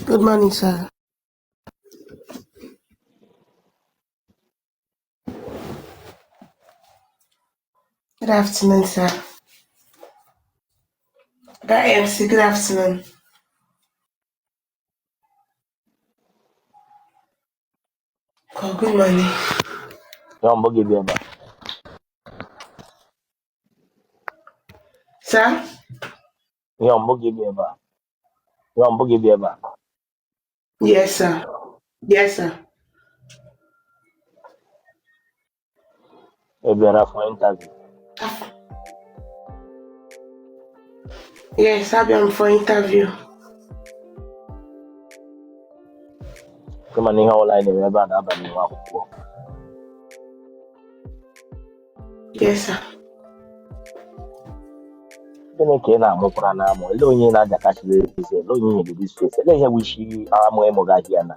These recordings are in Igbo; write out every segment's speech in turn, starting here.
Good morning, sir. Good afternoon, sir. That MC, good afternoon. Oh, good morning. Ihe mbụ gị bịa ebe a. Sir? Ihe mbụ gị bịa ebe a. Ihe mbụ gị bịa ebe a. Yes, sir. Yes, sir. Ị bịara for interview. Yes, abịa m for interview. Kama na ihe ọbụla anyị na-eme ebe a na-aba n'ihu akwụkwọ. Yes, sir. Gịnị ka ị na-amụkwara n'amụ? Olee onye ị na-ajakasịrị eze? Olee onye nyere this face? Olee ihe bụ isi amụ ịmụ gị ya na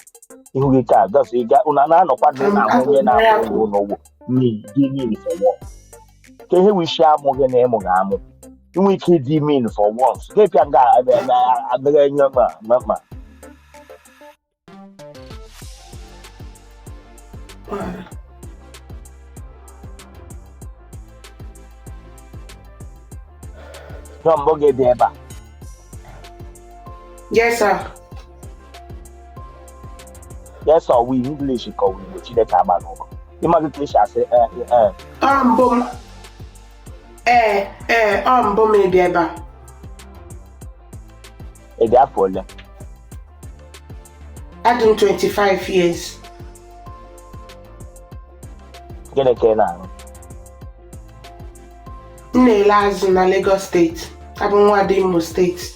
ihu gị ka just ị ga unu na-anọkwa dị na-ahụ onye na-amụ ụlọ ụgwọ mean dị mean for once. Ka ihe bụ isi amụ gị na ịmụ ga amụ inwe ike ịdị mean for once. Gị pịa nga abịaghị enye ma ma ma Ihe mbụ gị dị ebe a. Yes, sir. Yes or we English ka ọ bụ Igbo Chineke agba n'ụkọ. Ịmaghị ka esi asị ee ee. Ọ mbụ m. Ee, ee, ọ mbụ m ịbịa ebe a. Ị dị afọ ole? Adị m 25 years. Gịnị ka ị na-arụ? M na-ele azụ na Lagos steeti. Abụ m nwa dị Imo steeti.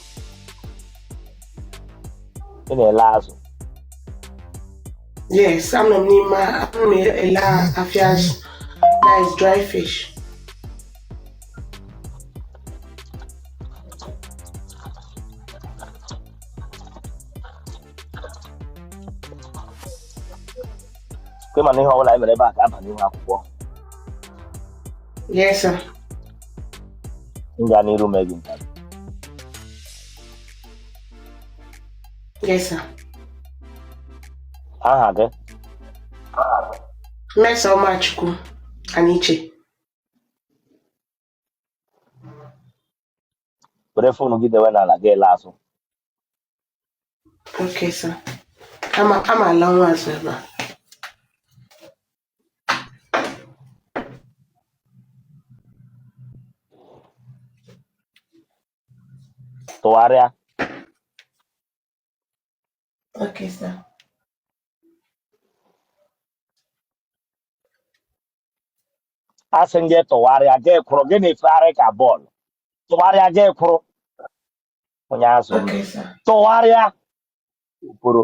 Ị na-ele azụ. Yes, anọ m n'ime ana m ele afịa azụ. That is dry fish. Kema na ihe ọbụla anyị mere ebe a ga-aba n'ihu akwụkwọ. Yes, sir. M gaa n'iru mee gị interview. Yes, sir. Aha gị? Mmesoma Chukwu Aniche. Were phone gị dewe n'ala gị ele azụ. Okay, sir. Ama ama ala nwa azụ ebe a. Tụgharịa. Okay, sir. Asị m gị tụgharịa gị kwụrụ gị na-efegharị ka bọọlụ. Tụgharịa gị kwụrụ. Onye azụ ndụ. Okay, sir. Tụgharịa ụkpụrụ.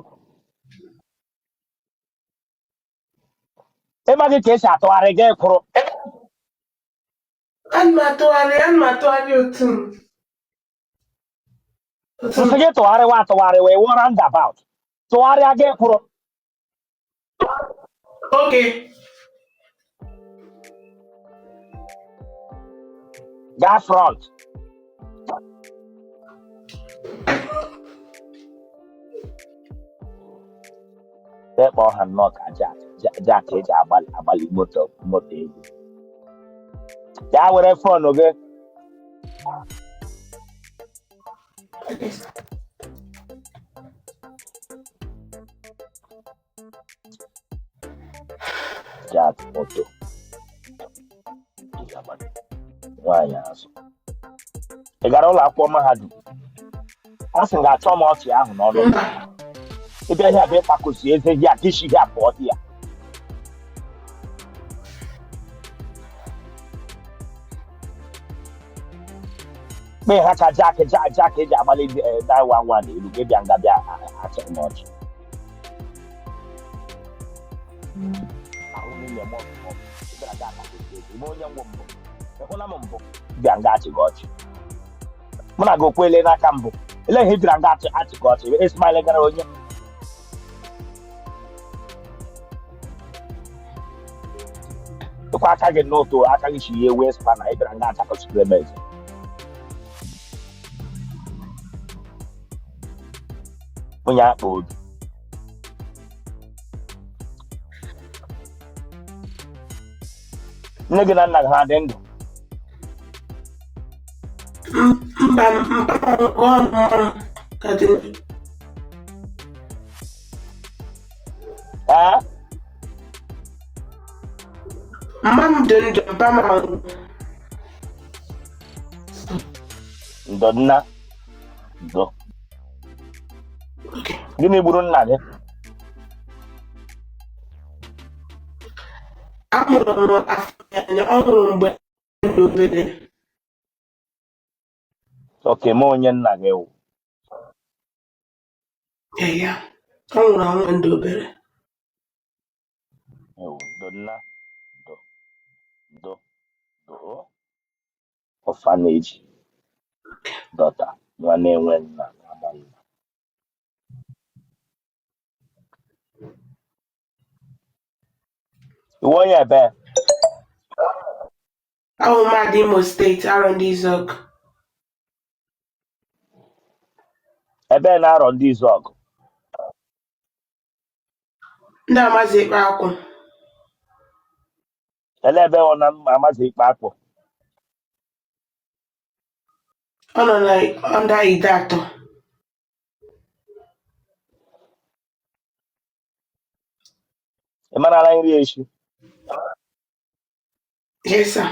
Ịmaghị ka esi atụgharị gị kwụrụ. Ana m atụgharị, ana m atụgharị otu m. Otu m. Nsị gị tụgharịwa atụgharị wee wụọ roundabout. Tụgharịa gị kwụrụ. Okay. Gaa front. Ekpe ọha nnọọ ka jack eji agbalị moto moto egwu. Gaa were phone gị. Okay, sir. Jack moto eji agbalị nwaanyị azụ. Ị gara ụlọ akwụkwọ mahadum? A sị m ga-achọ m ọchị ahụ n'ọnụ. Mba. Ị bịa ihe abịa ịkpakosi eze gị a ka isi gị apụọ dị ya. Kpee ha ka jack jack jack eji agbalị 911 elu gị bịa nga bịa achị m ọchị. Ahụ niile m ọkụ ọkụ. Ị bịara ga akpakosi eze. Ime onye ngwụ mbụ. Ị hụla m mbụ? Bịa nga achị gị ọchị. Mụ na gị okwele n'aka mbụ. Ele ihe ị bịara nga achị achị gị ọchị. Ismail gara onye. Tụkwa aka gị n'otu aka gị si ya wee spa na ị bịara nga achakọchiri m eze. Onye akpa obi. Nne gị na nna gị ha dị ndụ? Mba, mpa m nwụrụ ka dị ndụ. Ee? Mma m dị ndụ, mpa m anwụrụ. Ndo nna, ndo. Okay. Gịnị gburu nna gị? Amụrụ m afọ ya anya, ọ nwụrụ mgbe m dị obere. Okay, ma onye nna gị wụ? Ee, ya. Ọ nwụrụ anwụ mgbe m dị obere. Ewo, ndo nna, ndo, ndo, ndo. Orphanage daughter, nwa na-enwe nna na-ama nna. Ị wụ onye ebe? Awụ m Ada Imo Steeti, Arọndịzuọgụ. Ebe na Arọndịzuọgụ? Ndị Amazi Ikpe Akwụ. Ele ebe ọ na Amazi Ikpe Akwụ? Ọ nọ na under Ideatọ. Ị marala nri eshi? Yes, sir.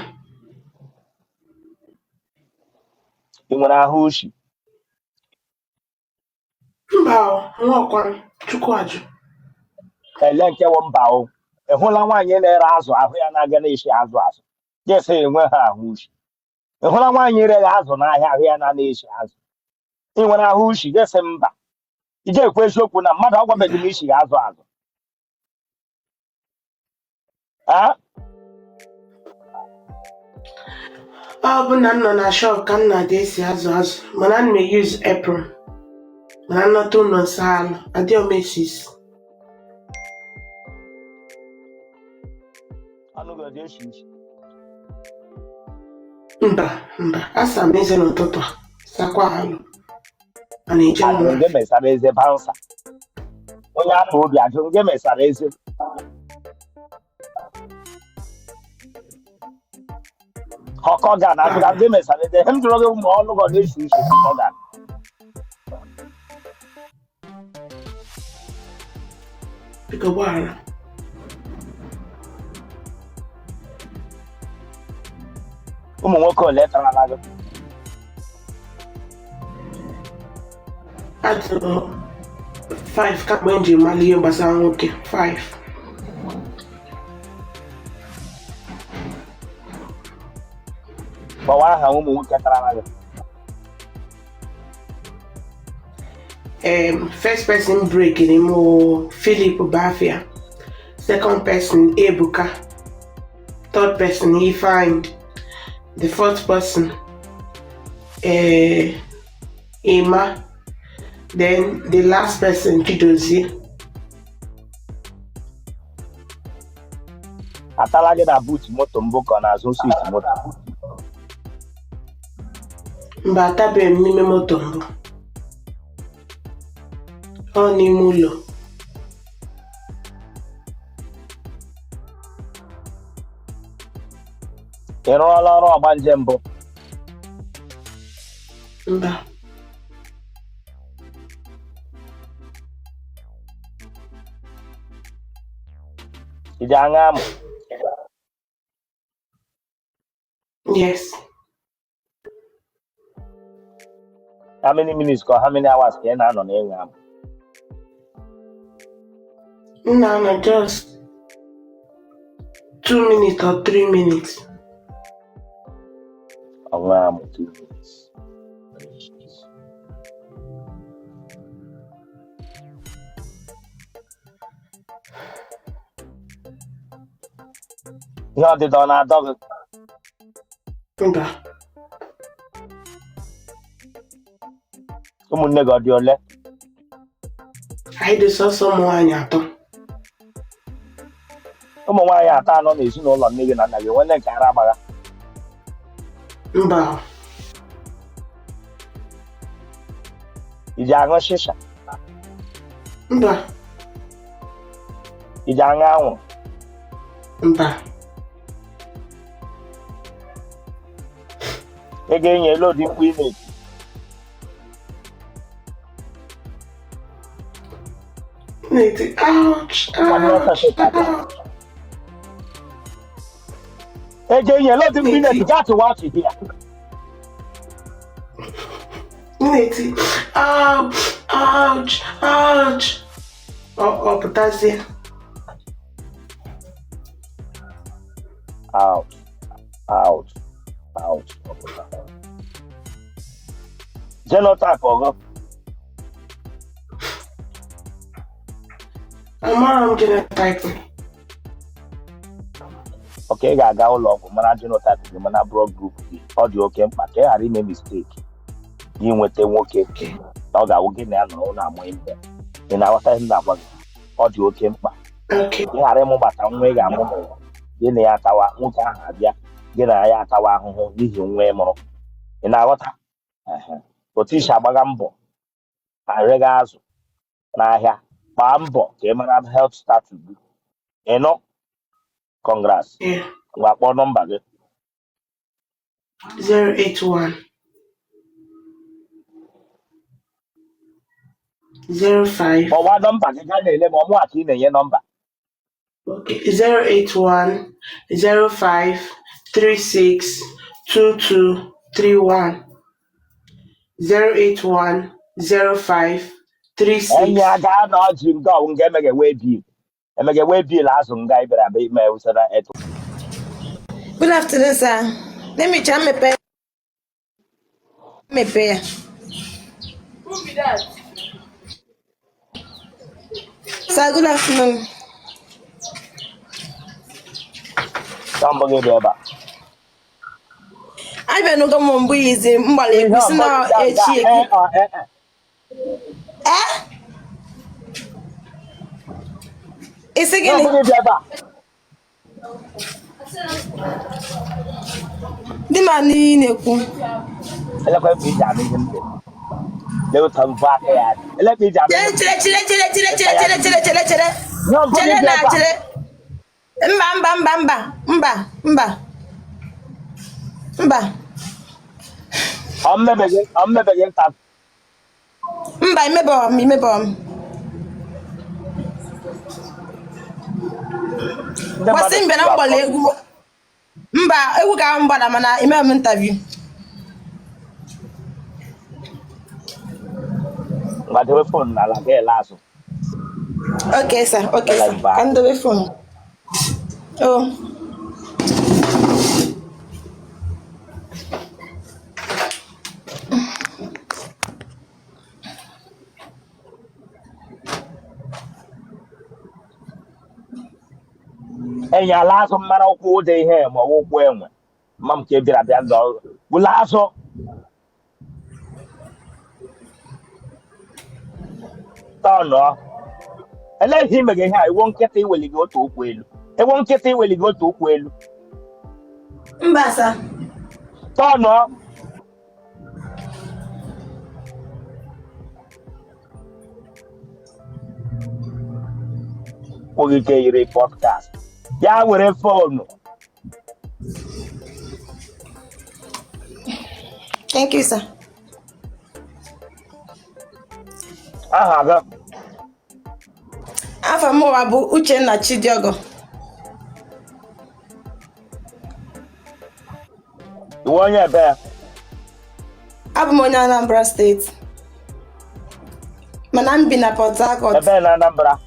Ị nwere ahụ ushi? Mba o, nwa ọkwa m, Chukwu ajụ. Ele nke wụ mba o. Ị hụla nwaanyị na-ere azụ ahụ ya na-aga na-eshi azụ azụ? Yes, enwe ha ahụ ushi. Ị hụla nwaanyị rere azụ n'ahịa ahụ ya na na-eshi azụ? Ị nwere ahụ ushi? Yes, mba. Ị ga-ekwu eziokwu na mmadụ agwabeghị m isi azụ azụ. A? Ọ bụ na m nọ na shop ka m na-adị esi azụ azụ, mana ana m use apron. Mana nnọta ụlọ nsa alụ, adịghị m esi isi. Ọnụ gị ọ dị esi isi? Mba, mba, asa m eze n'ụtụtụ a, sakwa alụ. Mana eje m Ajụrụ gị mesara eze bouncer. Onye akpa obi, ajụrụ gị mesara eze. Ọkọ ga na ajụrụ gị mesara eze. Ihe m jụrụ gị ma ọnụ gị ọ na-esi isi ọkọ ga. Biko gbaghara. Ụmụ nwoke ole tarala gị? Adịrọ 5 kamgbe m ji mara ihe gbasara nwoke 5. Kpọwa aha ụmụ nwoke tarala gị. First person break m Philip Bafia, second person Ebuka, third person Ifeanyi, the fourth person Emma, then the last person Chidozie. Atala gị na boot moto mbụ ka ọ na-azụ seat moto? Mba, atabeghị m n'ime moto mbụ. Ọ n'ime ụlọ. Ị rụọla ọrụ ọgbanje mbụ? Mba. Ị ji aṅụ amụ? Yes. How many minutes ka how many hours ka ị na-anọ na-ịṅụ amụ? M na-anọ just 2 minutes or 3 minutes. Ọṅụ amụ 2 minutes. Ihe ọdịdọ ọ na-adọ gị? Mba. Ụmụnne gị ọ dị ole? Anyị dị sọsọ ụmụ nwaanyị atọ. Ụmụ nwaanyị atọ anọ n'ezinụlọ nne gị na nna gị, nwanne nke ara agbagha? Mba. I ji aṅụ shisha? Mba. Ị ji aṅụ anwụrụ? Mba. Ị ga-enye elu ụdị mkpu ị na-eti? Na-eti ouch, ouch, ouch. Ego enyi elu ụdị mkpu ị na-eti gaa tụwa ọchị gị ya. Na-eti ouch, ouch, ouch. Ọ pụtazie. Ouch, ouch, ouch. Genotype ọgọ? Amara m genotype. Okay, ị ga-aga ụlọ ọgwụ mara genotype gị, mana blood group gị. Ọ dị oke mkpa ka ị ghara ime mistake gị nweta nwoke na ọ ga-awụ gị na ya nọrọ na-amụ ihe. Ị na-aghọta ihe m na-agwa gị? Ọ dị oke mkpa Okay. ka ị ghara ịmụbata nwa ị ga-amụ n'ụwa, gị na ya atawa, nwoke ahụ abịa gị na ya atawa ahụhụ n'ihi nwa ị mụrụ. Ị na-aghọta? Ehe. Otu i si agbaga mbọ arịga azụ n'ahịa, gbaa mbọ ka ị mara health status gị. Ị nụ? Congrats. Yeah. Ngwa, kpọọ nọmba gị. 081 05. Kpọwa nọmba gị, gaa na-ele ma ọmụ a ka ị na-enye nọmba. Okay. 081 05 36 22 31. 081 05 Enyi 36. aga na ọjị nga ọwụ nga emeghe wee bil emeghe wee bil azụ nga ị bịara abịa ime usoro etu. Good afternoon, sir. Let me try mepe mepe ya. Who be that? Sir, good afternoon. Ka mbụ gị dị ebe a. Abịa n'oge m mbụ izi mgbala Ihe egwu si na ọbụla ga echi ee eki. ọ ee e. Eh? Isi Ihe gịnị? ọbụla dị ebe a. Di m anụ ihe ị na-ekwu. Elekwa ebe iji anụ ihe m dị. Lewta mbọ aka ya dị. Elekwa iji anụ ihe m dị. Chere chere chere chere chere chere chere chere chere. Ihe ọbụla Chere dị na ebe a. chere. Mba mba mba mba mba mba mba. Ọ mmebeghị ọ mmebeghị nta. Mba, imebọghọ m, imebọghọ m. Ndị Gbasị mmadụ m bịa na tiri mgbala akọ. egwu. Mba, egwu ka m gbara mana ime m interview. Ngwa, dewe phone n'ala ga ele azụ. Okay, sir. Okay, Ele sir. mba. Ka m dobe phone. Oh. Enyi ala azụ mara ụkwụ ụdị ihe ma ọ bụ ụkwụ enwe. Mma m ka ị bịara bịa ndụ ọrụ. Bụla azụ. Tọnụọ. Elee ihe imega ihe a? Iwo nkịta iweliga otu ụkwụ elu. Iwo nkịta iweliga otu ụkwụ elu. Mba, sir. Tọnụọ. Kwụghị ike yiri podcast. Ya were phone. Thank you, sir. Aha gị? Afa m ụwa bụ Uchenna Chidiogo. Ị wụ onye ebe? Abụ m onye Anambra steeti. Mana m bi na Port Harcourt. Ebe na Anambra?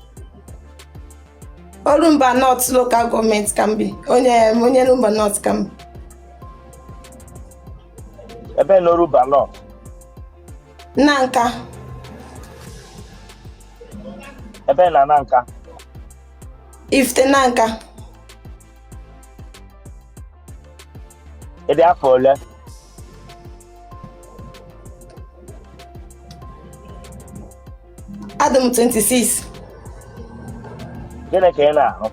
Orumba North Local Government ka m bi. Onye onye Orumba North ka m bi. Ebe na Orumba North? Nanka. Ebe na Nanka? Ifite Nanka. Ị dị afọ ole? Adị m 26. Gịnị ka ị na-arụ?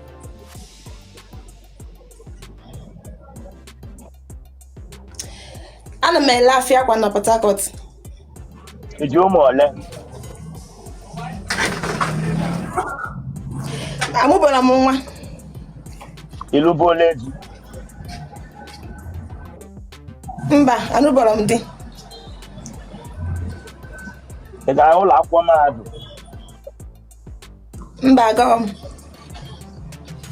Ana m ele afịa akwa na Port Harcourt. Ị ji ụmụ ole? Amụbara m nwa. Ịlụbuola di? Mba, anụbara m di. Ị gara ụlọ akwụkwọ mahadum? Mba, agaghị m.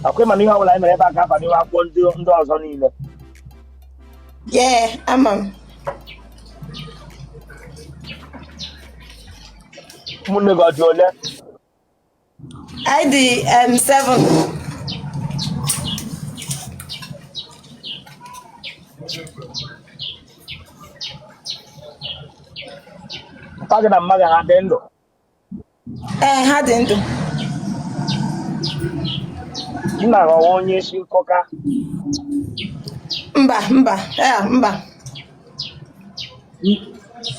Akwa ịma na ihe ọbụla anyị mere ebe a ga-aba n'ihu akwụkwọ ndị ọzọ niile. Yeah, ama m. Ụmụnne gị ọ dị ole? Anyị dị 7. Mpa gị na mma gị ha dị ndụ? Ee, ha dị ndụ. Nna gị ọ wụ onye isi nkọka? Mba, mba, ee, mba.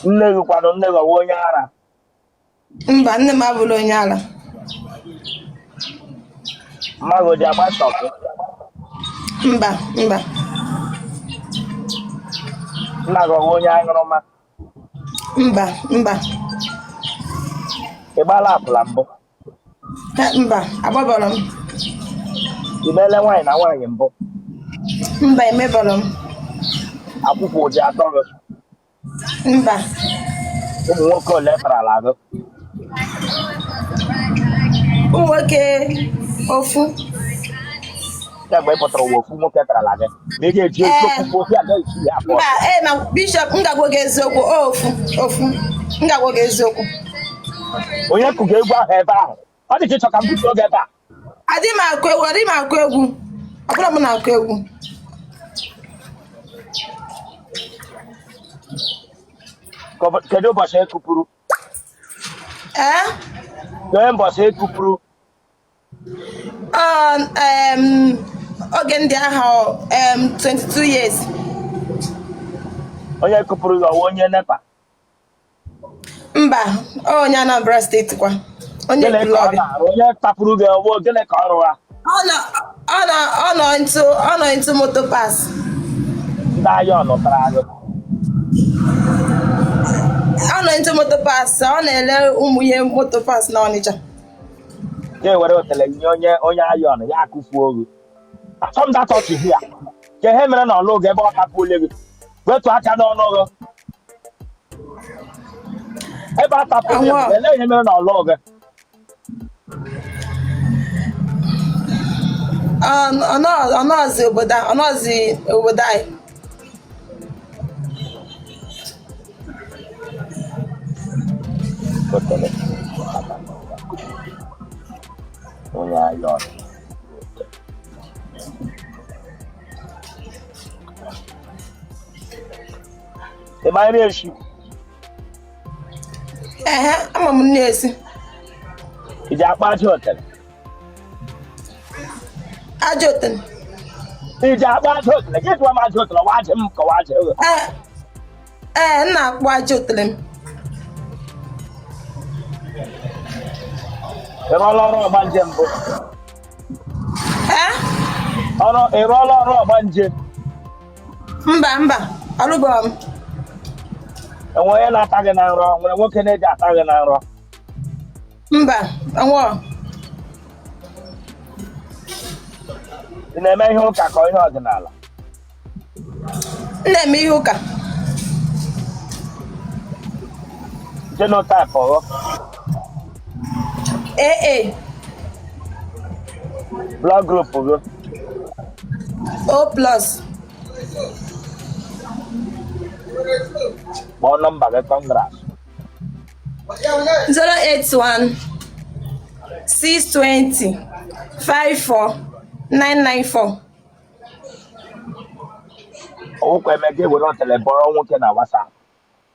Nne gị kwanụ, nne gị ọ wụ onye ara? Mba, nne m abụla onye ala. Mma gị o ji agba shọkụ? Mba, mba. Nna gị ọ wụ onye aṅụrụma? Mba, mba. Ị gbaala akwụla mbụ? Mba, agbabara m. Ị meela nwaanyị na nwaanyị mbụ? Mba, emebara m. Akwụkwọ o ji atọ gị? Mba. Ụmụ nwoke ole tarala gị? Ụmụ nwoke ofu. Kemgbe ị pụtara ụwa, ofu nwoke tarala gị ma ị ga-eji eziokwu kwuo ya ga-esi ya afọ. Mba, ee, ma bishọp, m ga-agwa gị eziokwu. O ofu, ofu. M ga-agwa gị eziokwu. Onye kụga egwu ahụ ebe ahụ? Ọ dị ka ịchọ ka m butuo gị ebe a. Adị m akụ egwu, adị m akụ egwu. Ọ bụla m na-akụ egwu. Kedu ụbọchị e kupụrụ? Ee? Kedu ụbọchị e kupụrụ? Oge ndị ahụ 22 years. Onye kupụrụ gị ọ wụ onye NEPA? Mba, onye Anambra steeti kwa. Onye Gịnị ka ọ Ekwulọbịa. na-arụ? Onye tapụrụ gị ọ wụ gịnị ka ọ rụwa? Ọ nọ into motor parts. Ndị ahịa ọ nụtara gị? Ọ nọ into motor parts, ọ na-ele ụmụ ihe motor parts na Ọnịcha. Ga ewere otele nye onye onye ayọn ya akụfuo gị. Achọ m data ọchị ya. Ka ihe mere na ọlụ gị ebe ọ tapuole gị. Wetu aka n'ọnụ gị. Ebe a tapụrụ gị, Anwụ. elee ihe mere na ọlụ gị? Ọ nọọzi obodo ọ nọọzi obodo anyị. Otele. Onye ayọn. Ị ma nri esi? Ehe, ama m nne esi. Ị ji akpa aja otele? Aja otele. Ị ji akpa aja otele? Gị jụọ m aja otele, ọwa aja m ka ọwa aja gị? Ee, ee, m na-akpụ aja otele m. Ị rụọla ọrụ ọgbanje mbụ? Ee? Ọrụ ị rụọla ọrụ ọgbanje? Mba, mba, arụbeghị m. Enwe onye na-ata gị na nrọ? Nwere nwoke na-eji ata gị na nrọ? Mba, enwe. Ị na-eme ihe ụka ka ihe ọdịnala? M na-eme ihe ụka. Genotype ọghọ? AA. Blood group gị? O plus. Kpọọ nọmba gị, congrats. 081 620 54 994. Ọwụkwa eme gị were otele bọrọ nwoke na WhatsApp.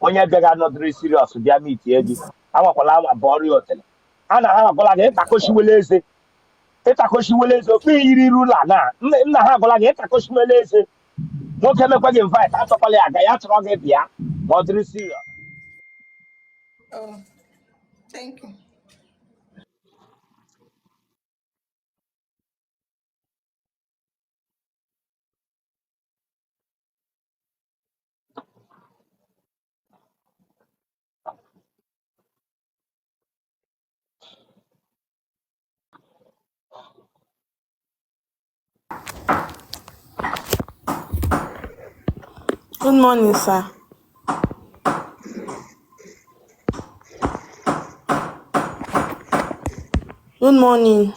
Onye bịaga nọdịrị serious bịa mitie gị, anwakwala anwa bọrọ ya otele. A na ha agwala gị ịtakoshiwele eze, ịtakoshiwele eze okpu yiri rula na nna ha agwala gị ịtakoshiwele eze. Nwoke mekwa gị invite, achọkwala ya aga ya chọrọ gị bịa ma ọ dịrị serious. Oh, thank you. Good morning, sir. Good morning.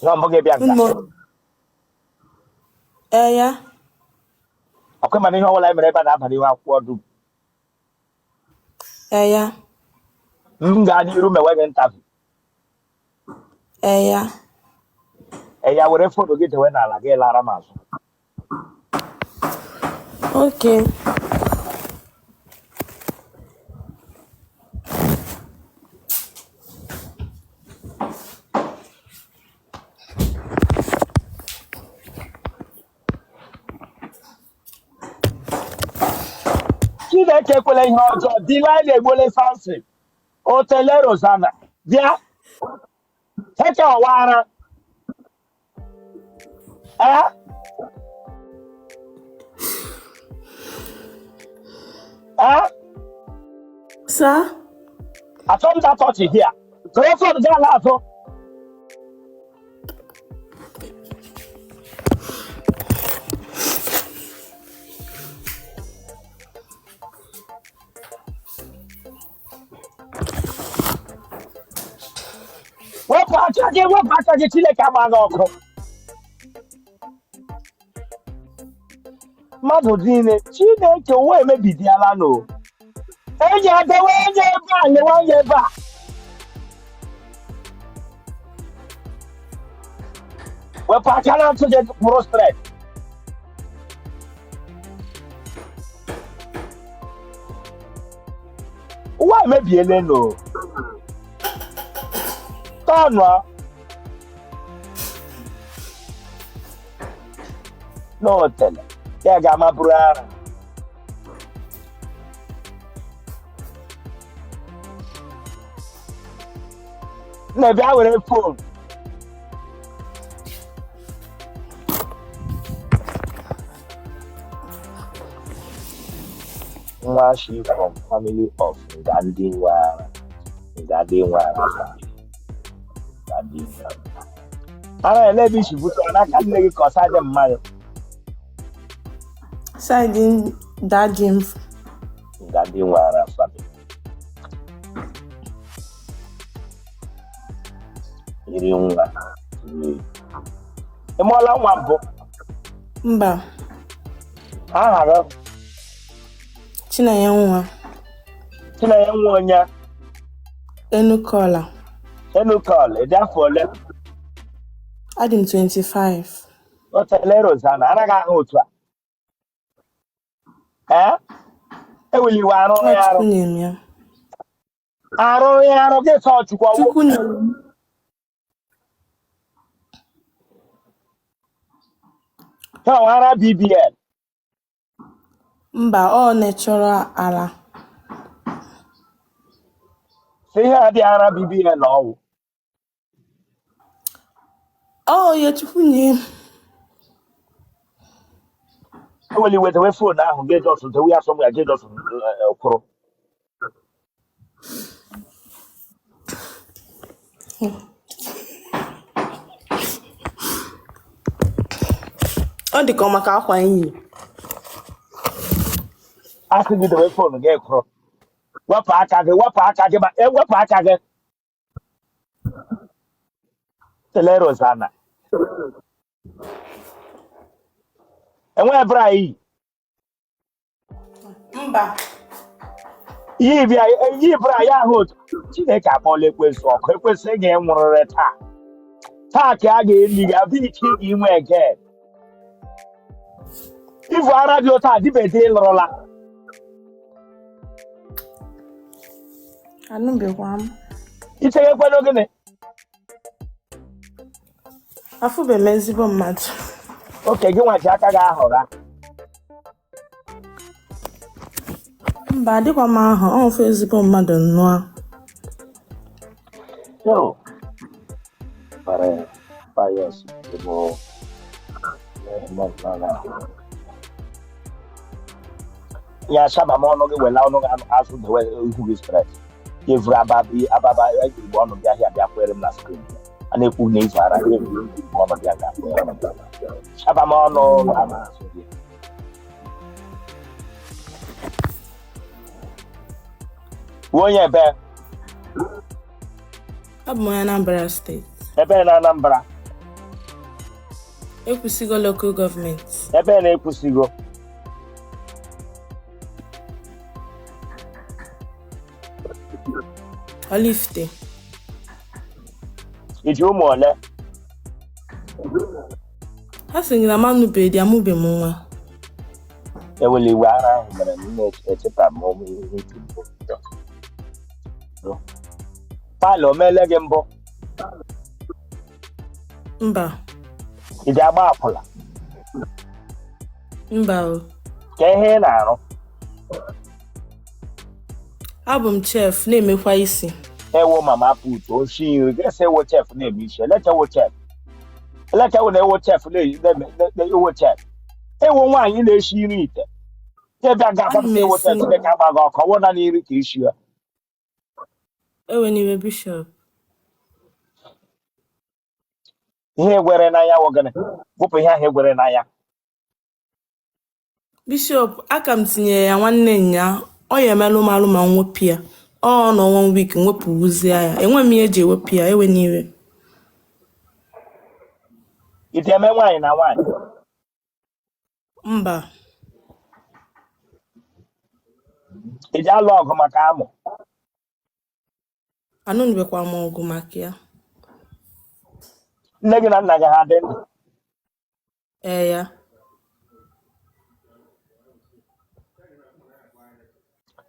Nwa mbụ gị bịa Good nga. morning. Eh, ya. Ọkwa mana ihe ọbụla e mere ebe a na-aba n'ihu akwụkwọ dum. Eh, ya. M gaa n'iru mewe gị interview. Eh, ya. Ya were phone gị dewe n'ala gị lara m azụ. Okay. Chineke ekwela ihe ọjọọ. Delilah egbuola Samson. Otele Rosanna bịa heke ọwa ara. Ee ee. Sir? Achọ m that touch here. Tụrụ phone gị ala azụ. Wepụ aka gị, wepụ aka gị. Chineke agba gị ọkụ. Mmadụ niile, Chineke, ụwa emebidiala no. Enyi edewe enyi ebe a, lewe anya ebe a. Wepụ aka na ntụ gị, kwụrụ straight. Ụwa emebiele no. Tọnụ n'otele ya ga-amaburu ara. Nne, bịa were phone. Nwa she from family of nga ndị nwe ara, nga ndị nwe ara family, nga ndị nwe ara. Ara ele ebe isi bute ọ n'aka nne gị ka ọ sa dị mmadụ? Side daddy m. Nga ndị nwe ara family iri nwa. Ị mụọla nwa mbụ? Mba. Aha gị? Chinenye nwa. Chinenye nwa onye? Enukola. Enukol. Ịdị afọ ole? Adị m 25. Otele Rosanna, anaghị ahụ otu a. Ee, eweliwe arụrụ Ọ ya arụ. Chukwu nyere m ya. Arụrụ ya arụ gị sọ Chukwu ọwụ. Chukwu nyere m. Ha ara BBL? Mba, ọ natural ala. Si ihe a dị ara BBL ọwụ. Ọ ya Chukwu nyere m. Eweliwe, dewe phone ahụ gị, just dewe ya sọm ya gị, just kwụrụ. Ọ dị ka ọ maka akwa iyi. Asị gị dewe phone gị, kwụrụ. Wepụ aka gị, wepụ aka gị, ma ewepụ aka gị. Tele Rosanna, enweghị bra iyi? Mba. Iyi bịa iyi bra ya ahụ otu. Chineke akpọọla ekwensu ọkụ. Ekwesị ga enwụrịrị taa. Taa ka a ga-eli gị, abụ ike ị ga-inwe again. Ivu ara dị otu a dịbede ịlụrụla? Anụbekwa m. Ichegekwenụ gịnị? Afụbeghị m ezigbo mmadụ. Oke gị nwachi aka gị ahụra. Mba, adịkwa m ahụ. Ọ mfe ezigbo mmadụ nnụọ. So, para Pius bụ ya shaba m ọnụ gị, wela ọnụ gị azụ, dewe ihu gị straight. Ya evuru ababa ababa ejiri ọnụ bịa ahịa bịa kwere m na screen. A na-ekwu na izu ara gị ọnọdụ ya ga-akpụ ya. Chaba m ọnụ ama azụ gị. Wuo onye ebe? Abụ m onye Anambra Steeti. Ebe na Anambra? Ekwusigo Local Government. Ebe na Ekwusigo? Oraifite. I ji ụmụ ole? Ha sị gị na m anụbeghị di, amụbeghị m nwa. Ewela iwe, ara ahụ mere m na-echeta m ụmụ ihe iti mbụ. Pile o meele gị mbụ? Mba. Ị ji agba akwụla? Mba o. Ka ihe ị na-arụ? Abụ m chef na-emekwa isi. Ewo mama put oshi nri gị sị ewo chef na-eme isi elechewo chef elechewo na ewo chef na-ewo chef ewo nwaanyị na-esi nri ite ebe ga-agwa m Ana m ewo esi chef nri. dị ka agba gị ọkụ ọwụ na nri ka isi ya. Ewena iwe, Bishop. Ihe egwere n'anya wụ gịnị? Wụpụ ihe ahụ egwere n'anya. Bishop, aka m tinyere ya nwanne nya, ọ ya emelụ m alụ ma m wepụ ya. Ọ nọ one week m wepụwuzie ya. Enwe m ihe eji ewepụ ya, ewena iwe. Ị dị eme nwaanyị na nwaanyị? Mba. Ị ji alụ ọgụ maka amụ? Anụnubekwa m ọgụ maka ya. Nne gị na nna gị ha dị ndụ? Ee ya.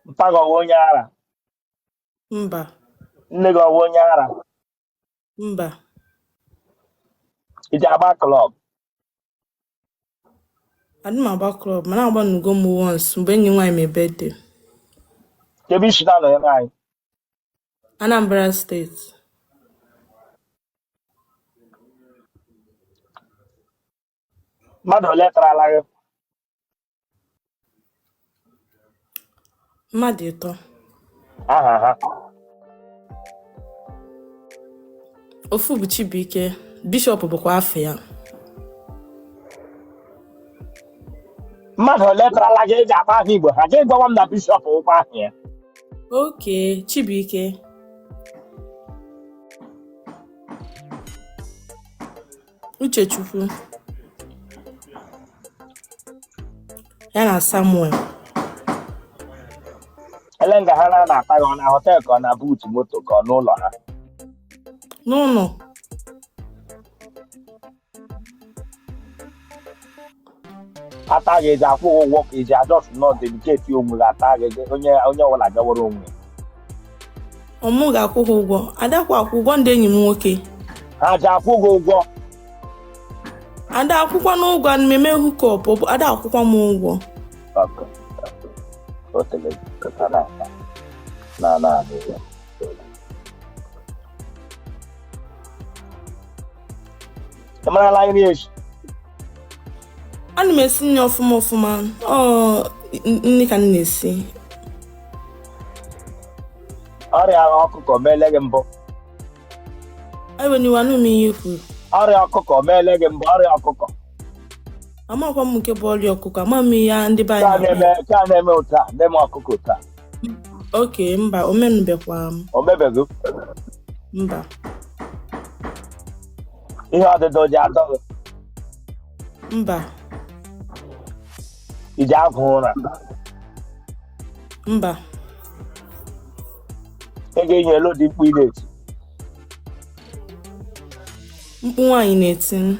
Mpa gị ọwụ onye ara? Mba. Nne gị ọwụ onye ara? Mba. Ị ji agba club? Adị m agba club, mana agbanugo m once mgbe enyi m nwaanyị mee birthday. Kebe isi na-anọnyere anyị? Anambra Steeti. Mmadụ ole tarala gị? Mmadụ ịtọ. Aha ha? Ofu bụ Chibuike, Bishop bụkwa afa ya. Mmadụ ole tarala gị eji akpa aha Igbo ha gị gwawa m na Bishop wụkwa aha ya? Okay, Chibuike. Uchechukwu ya na Samuel. Ele nga ha na-ata gị, ọ na hotel ka ọ na boot moto ka ọ n'ụlọ ha? N'ụlọ. Ata gị, eji akwụ gị ụgwọ ka eji a just nọ dedicate onwe gị ata gị, onye onye ọbụla gawara onwe ya? Ọ mụ ga-akwụ ha ụgwọ. Adakwa akwụ ụgwọ ndị enyi m nwoke. Ha ji akwụ gị ụgwọ? Ada akwụkwọ n'ụgwọ, ana m eme hookup, ọ bụ ada akwụkwọ m ụgwọ. Okay. O tere na na na ya. Ị marala nri esi? Ana m esi nri ọfụma ọfụma. Ọ nri ka m na-esi. Ọrịa ọkụkọ meele gị mbụ? Ewena iwe, anụ m ihe i kwuru. Ọrịa ọkụkọ meele gị mbụ? Ọrịa ọkụkọ. Amakwa m nke bụ ọrịa ọkụkọ, ama m ihe ndị be Nke a anyị na-eme na-akpọ. nke a na-eme otu a na-eme ọkụkọ otu a. Okay, mba, o menubekwa m. O mebego? Mba. Ihe ọdịdọ ji atọ gị? Mba. I ji agwụ ụra? Mba. Ị ga-enye elu dị mkpu ị na-eti? Mkpu nwaanyị na-eti.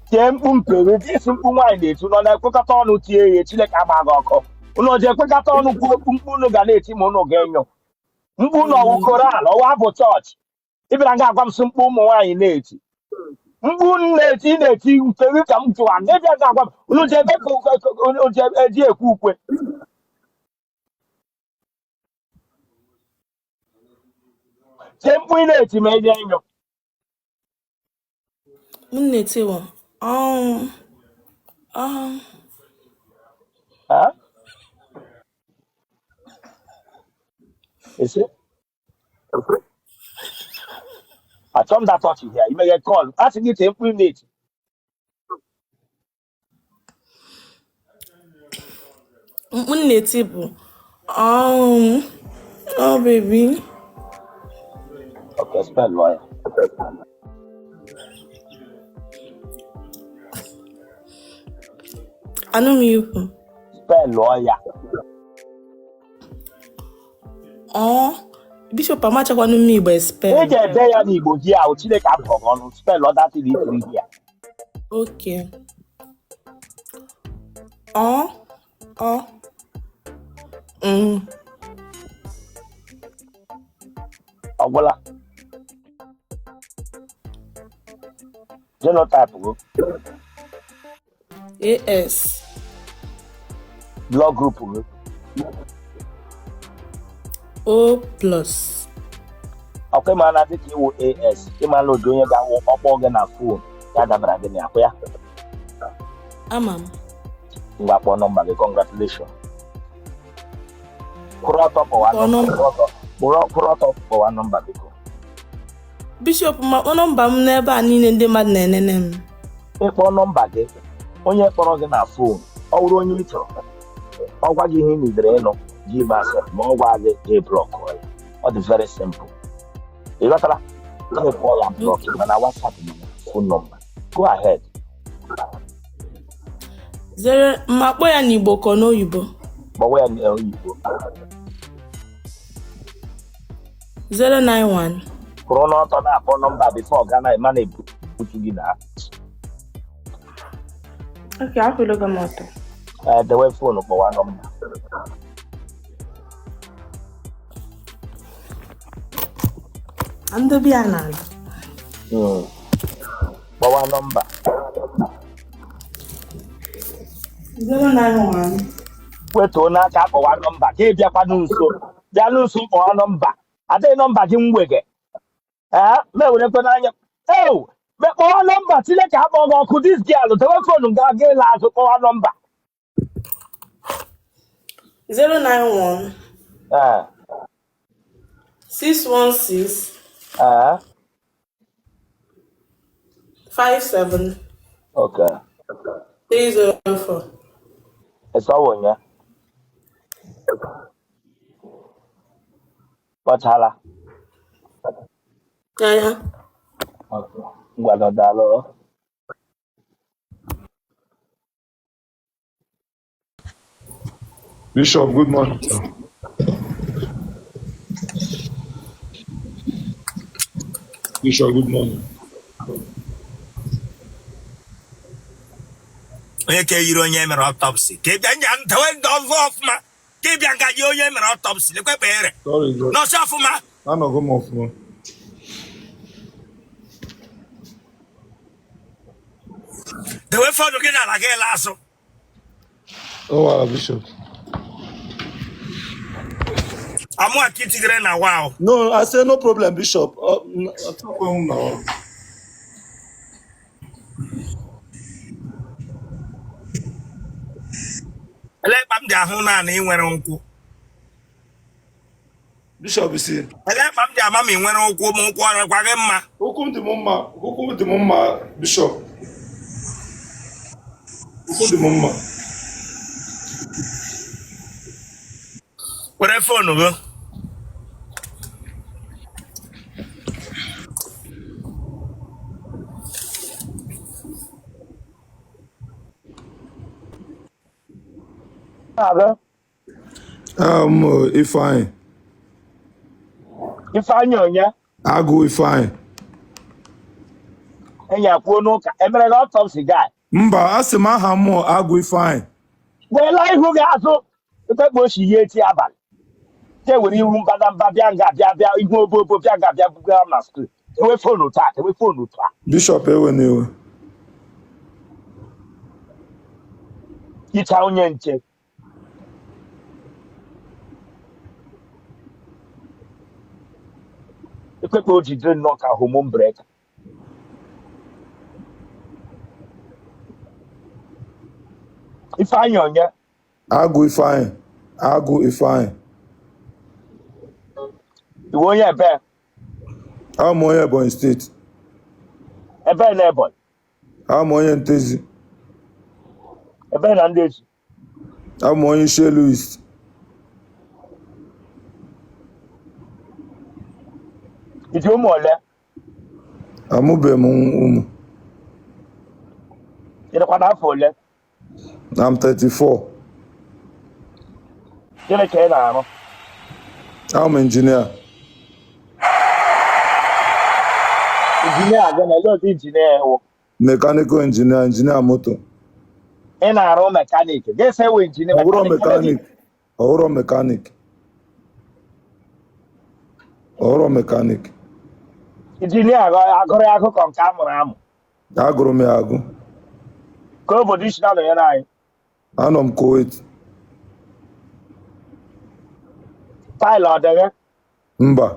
Tie mkpu mpere isi mkpu nwaanyị na-eti nọ na-ekwekọta ọnụ tie ya. Chineke agba gị ọkụ. Unu ji ekwekọta ọnụ kwuo okwu mkpu unu ga na-eti ma unu ga-enyo mkpu unu ọwụ choral ọwụ abụ chọọchị. Ị bịara nga agwa m sị mkpu ụmụ nwaanyị na-eti, mkpu unu na-eti, ị na-eti nke gị ka m jụwa na ịbịa ga agwa m unu ji ebe ka unu ji eji ekwe ukwe. Tie mkpu ị na-eti ma eji enyo. M na-eti wụ Ha? Isi? Achọ m that touch here. Imeghe call, asị gị tie mkpu ị na-eti. Mkpu m na-eti bụ oh baby. Okay, spell lụọ ya. Anụ m ikwu. Spell lụọ ya. Ọ Bishop amachakwanụ m Igbo Ị spell. ga-ede ya n'Igbo gị ahụ. Chineke abụọ gị ọnụ. Spell ọ that thing itiri gị ya. Okay. Ọ ọ mm. Ọ gwụla. Genotype gị? AS. Blood group gị? O plus. Ọkwa ịma na dịka ịwụ AS, ịma na ụdị onye ga-awụ ọkpọ gị na phone ya dabara gị na akwa ya. Ama m. Ngwa, kpọọ nọmba gị. Congratulations. Kwụrụ ọtọ kpọwa Kpọọ nọmba. nọmba. Kwụrụ ọtọ, kwụrụ ọtọ kpọwa nọmba, biko. Bishop, ma kpọọ nọmba m n'ebe a niile ndị mmadụ na-enene m. Ịkpọ nọmba gị, onye kpọrọ gị na phone, ọ bụrụ onye ị chọrọ, ọ gwa gị ihe ị nidere ịnụ gị gbasa, ma ọ gwa gị, gị block ya. Ọ dị very simple. Ị ghọtara? Gị kpọọ ya, block, mana WhatsApp, mana phone number. Go ahead. Zere ma kpọọ ya n'Igbo ka ọ n'oyibo? Kpọwa ya n'oyibo. 091. Kwụrụ n'ọtọ na-akpọ nọmba before ga na ịma na-ebutu gị na. Okay, akwụlogo m ọtọ. Ee, dewe phone, kpọwa nọmba. Ndobe ya n'ala. Kpọwa nọmba. 091. Wetuo n'aka kpọwa nọmba ka ị bịakwanụ nso. Bịanụ nso kpọwa nọmba. Adịghị nọmba gị mwege. Ee, ma ewerekwe n'anya eo kpọwa nọmba. Chineke akpọ gị ọkụ. This girl, dewe phone ga aga ịla azụ. Kpọwa nọmba. 091. Ee. 616. Ee. 57. Okay. 304. Ịsọwụ onye kpọchala? Ya. Okay. Ngwa, daalụ. Bishop, good morning, sir. Bishop, good morning. Onye ka yiri onye mere autopsy ka ị bịa nya ndewe ndị ọzọ ọfụma, ka ị bịa nga yi onye mere autopsy lekwe kpere. Sorry, bro. Nọsị ọfụma. Anọgo m ọfụma. Dewe phone gị n'ala gị la azụ. Oh, wow, Bishop. Amụ aka itigere na wow. No, I say no problem, Bishop. Achọkwa m na Ele mkpa m ji ahụ naanị ị nwere nkwụ? Bishop si. Ele mkpa m ji ama ma ị nwere ụkwụ, ma ụkwụ ọrịkwa gị mma? Ụkwụ m dị m mma, ụkwụ m dị m mma, Bishop. Ụkwụ dị m mma. Were phone gị. Na-agụ. Ifeanyị. Ifeanyị onye? Agụ Ifeanyị. Enyi akwuo n'ụka emere gị autopsy guy? Mba, asị m aha m Agụ Ifeanyị. Weela ihu gị azụ ekpekpe ochi ihe eti abalị ke were ihu mbadamba bịa nga bịa bịa ihu obobo bịa nga bịa buga m na screen. Ewe phone taa, ewe phone taa. Bishop, ewe na ewe. Icha onye nche. Ekpekpe o jidere nnọọ ka hormone breaker. Ifeanyị onye? Agụ Ifeanyị. Agụ Ifeanyị. Iwe onye ebe? Abụ m onye Ebonyi steeti. Ebe na Ebonyi? Abụ m onye Ntezi. Ebe na Ntezi? Abụ m onye Ishielu East. I ji ụmụ ole? Amụbeghị m ụmụ. Ị dịkwa n'afọ ole? I'm 34. Gịnị ka ị na-arụ? I'm engineer. Injinia gịnị? Olee otu injinia ị wụ? Mechanical engineer, engineer moto. Ị na-arụ mechanic. Gị sị ị wụ injinia Ọ bụrọ mechanic. mechanic. Ọ bụrọ mechanic. Ọ bụrọ mechanic. Injinia agụrụ ya agụ ka nke a mụrụ amụ? Agụrụ m ya agụ. Ka obodo i si na-anọnyere anyị? Anọ m Kuwait. Pile ọ dị gị? Mba.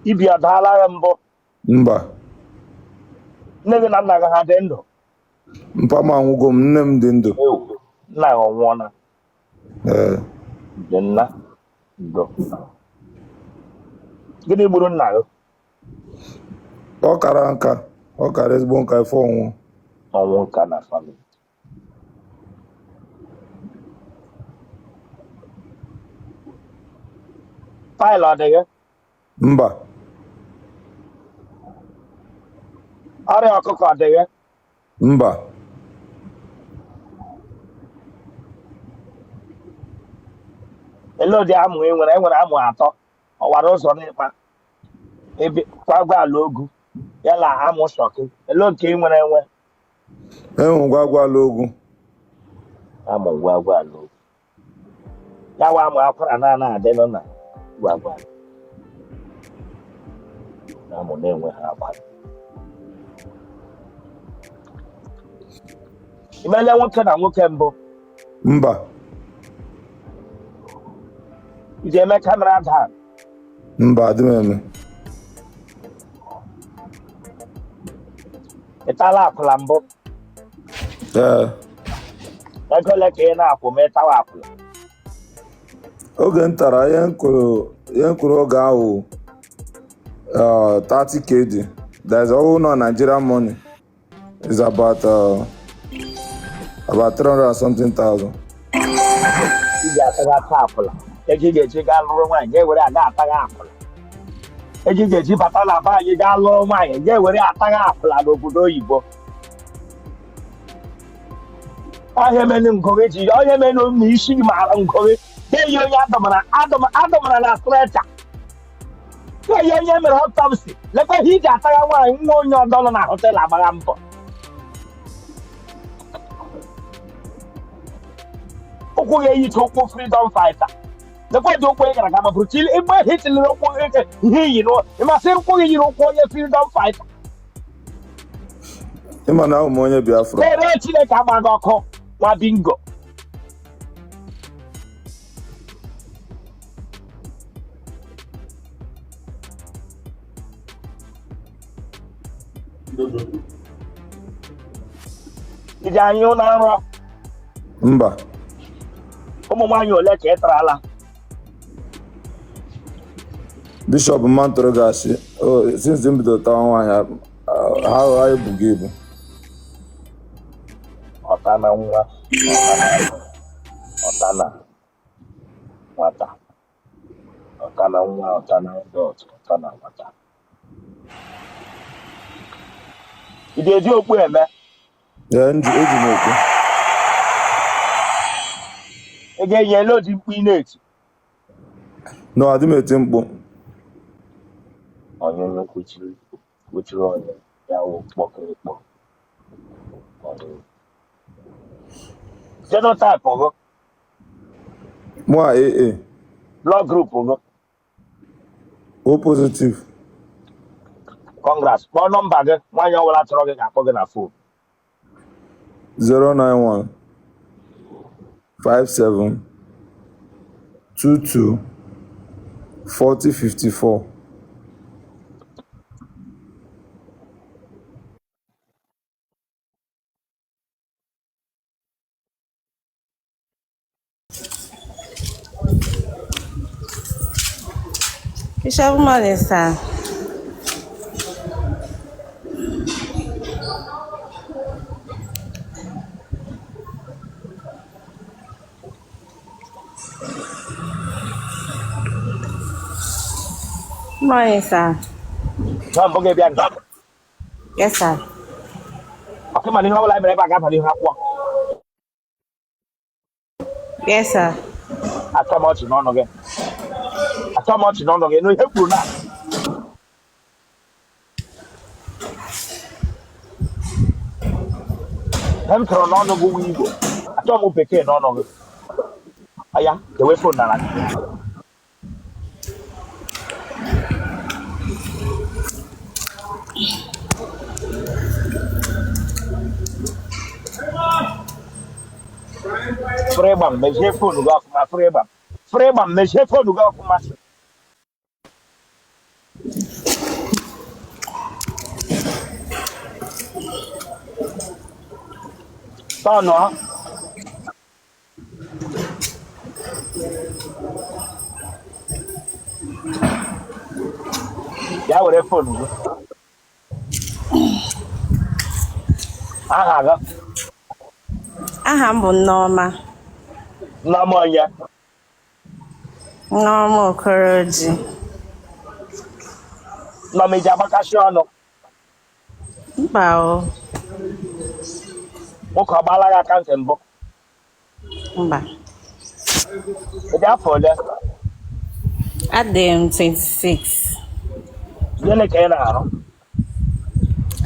Ibi ọ daala gị mbụ? Mba. Nne gị na nna gị ha dị ndụ? Mpa m anwụgo m, nne m dị ndụ. Nna gị ọ nwụọla? Ee. Dị nna ndo. Gịnị gburu nna gị? Ọ kara nka, ọ kara ezigbo nka ife ọ nwụọ. Ọnwụ nka na family. Pile ọ dị gị? Mba. Ọrịa ọkụkọ ọ dị gị? Mba. Ele ụdị amụ e nwere? E nwere amụ atọ. Ọwara ụzọ n'ịkpa ebe gwagwa ala ogu ya na amụ shọkị. Ele nke ị nwere enwe? Enwe gwagwa ala ogu. Amụ gwagwa ala ogu. Ya wa amụ akwara na ana adịnụ na gwagwa amụ na-enweghị akwara. I meela nwoke na nwoke mbụ? Mba. I ji eme camera down? Mba, adị m eme. Ị tala akwụla mbụ? Ee. Ego ole ka ị na-akwụ ma ị tawa akwụla? Oge m tara ihe m kwụrụ oge ahụ 30 KD. That is all not Nigerian money. It's about 300 and something thousand. Ị ga-atagha akwụla. Ego ị ga-eji gaa lụrụ nwaanyị ga-ewere aga atagha akwụla. Ego ị ga-eji bata na be anyị gaa lụrụ nwaanyị ga-ewere atagha akwụla n'obodo oyibo. Ọhịa menu ngụgị ji ọhịa menu ma isi gị mara ngụgị ga-eyi onye adọmara na stretcher ga-eyi onye mere autopsy. Lekwa ihe iji atagha nwaanyị nwa onye ọdọ nọ na hotel agbagha mbọ. Ụkwụ ya eyicha ụkwụ freedom fighter. Lekwa dị ụkwụ ị gara aga ma bụrụ chili ịgba ihe tiliri ụkwụ ike ihe iyi n'ụ ịmasị ụkwụ gị yiri ụkwụ onye freedom fighter. Ị ma na abụ m onye Biafra. Kpere Chineke agba gị ọkụ nwa bingo. I ji anyụ na nrọ? Mba. Ụmụ nwaanyị ole ka ị tarala? Bishọp mma ntụrụ gasị since m bidoro tawa nwaanyị ha ha ebugo ibu. Ọtana nwa ọtana nwata ọtana nwa ọtana adult ọtana nwata. Ị ga-eji okpu eme? Ee, eji m okpu. Ị ga-enye ele odi mkpu ị na-eti? No, adị m eti mkpu. Onyonyo kwuchiri kwuchiri onye ya wụ kpọkịrịkpọ onyonyo. Genotype gị? Mụ a AA. Blood group gị? O positive. Congrats. Kpọọ nọmba gị, nwaanyị ọbụla chọrọ gị ga-akpọ gị na phone. 091 57 22 40 54. Bishop, good morning, sir. Morning, sir. Na mbụ gị bịa nga? Yes, sir. Ọkụ mana ihe ọbụla mere ebe a ga-aba n'ihu akwụkwọ. Yes, sir. Atọ m ọchị n'ọnụ gị, atọ m ọchị n'ọnụ gị nụ ihe kwuru na ihe m tụrụ n'ọnụ gị wụ Igbo, achọ m bekee n'ọnụ gị. Aya dewe phone n'ala. Fere gbam, mechie phone gị ọfụma. Fere gbam, fere gbam, mechie phone gị ọfụma. Tọnụ ya, were phone gị. Aha gị? Aha m bụ Nneọma. Nneọma onye? Nneọma Okoroji. Nneọma, iji agbakasị ọnụ? Mba o. Nwoke ọ gbaala gị aka ntị mbụ? Mba. Ị dị afọ ole? Adị m 26. Gịnị ka ị na-arụ?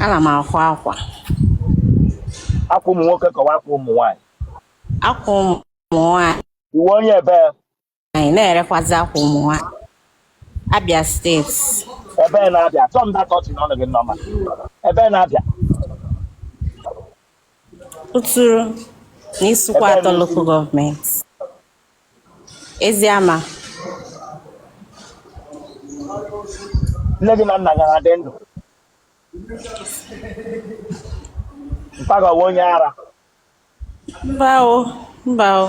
Ana m akwa akwa. Akwa ụmụ nwoke kọwa akwa ụmụ nwaanyị? Akwa ụmụ nwaanyị. Ị wụ onye ebe? Na-erekwazi akwa ụmụ nwaanyị. Abia State. Ebe na-abịa chọọ m data ọchị n'ọnụ gị, Nneọma. Ebe na-abịa? Uturu na Isuikwuato Ebe na Local Government. Eziama. Nne gị na nna gị ha dị ndụ? Mpa gị ọ wụ onye ara? Mba o, mba o.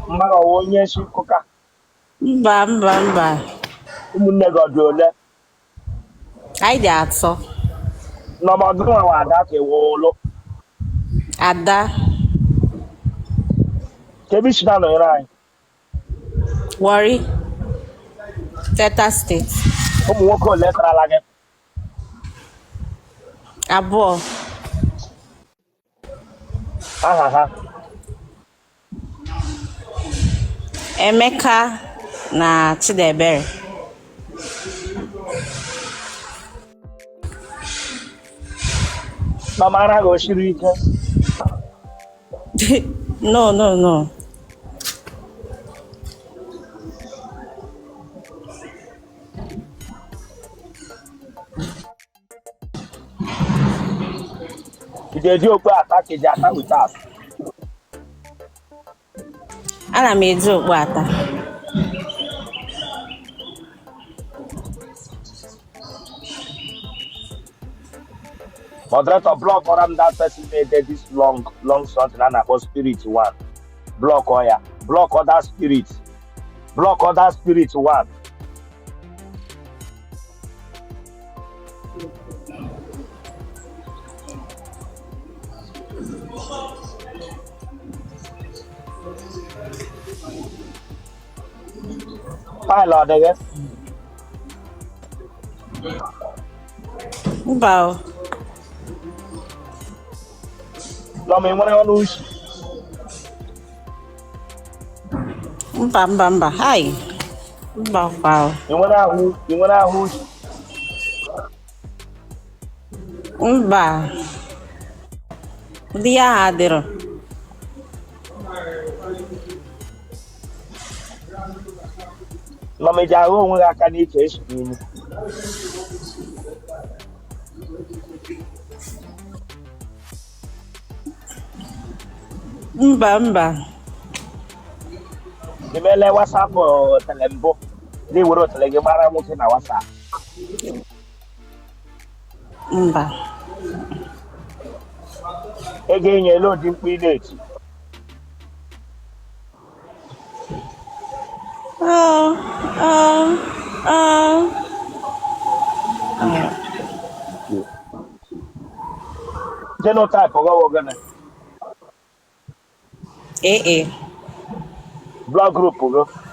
Mma gị ọ wụ onye isi nkụka? Mba, mba, mba. Ụmụnne gị ọ dị ole? Anyị dị atọ. Nneọma, ọ gị nwa wụ ada ka ị wụ ụlụ? Ada. Ka ebe i si na-anọnyere anyị? Warri, Delta State. Ụmụ nwoke ole tarala gị? Abụọ. Aha ha? Emeka na Chidiebere. Nneọma, ara gị o siri ike? No, no, no. Ị ga-eji okpu ata ka ị ji ata without? Ana m eji okpu ata. Moderator, block ọra m that person na-ede this long long something a na-akpọ spirit one. Block ọ ya, block other spirit, block other spirit one. Pile ọ dị gị? Mba o. Nneọma, ị nwere ọnụ ushi? Mba, mba, mba. Hai. Mba kwa o. Ị nwere ahụ, ị nwere ahụ ushi? Mba. Ụdị ya ahụ adịrọ. Nneọma, ị ji ahụ onwe gị aka n'ike esi n'imi? Mba, mba. Ị meela WhatsApp otele mbụ gị were otele gị gbara nwoke na WhatsApp? Mba. Ego enyela ụdị mkpu ị na-eti? Oh, oh, oh. Genotype gị wụ gịnị? AA. Blood group gị?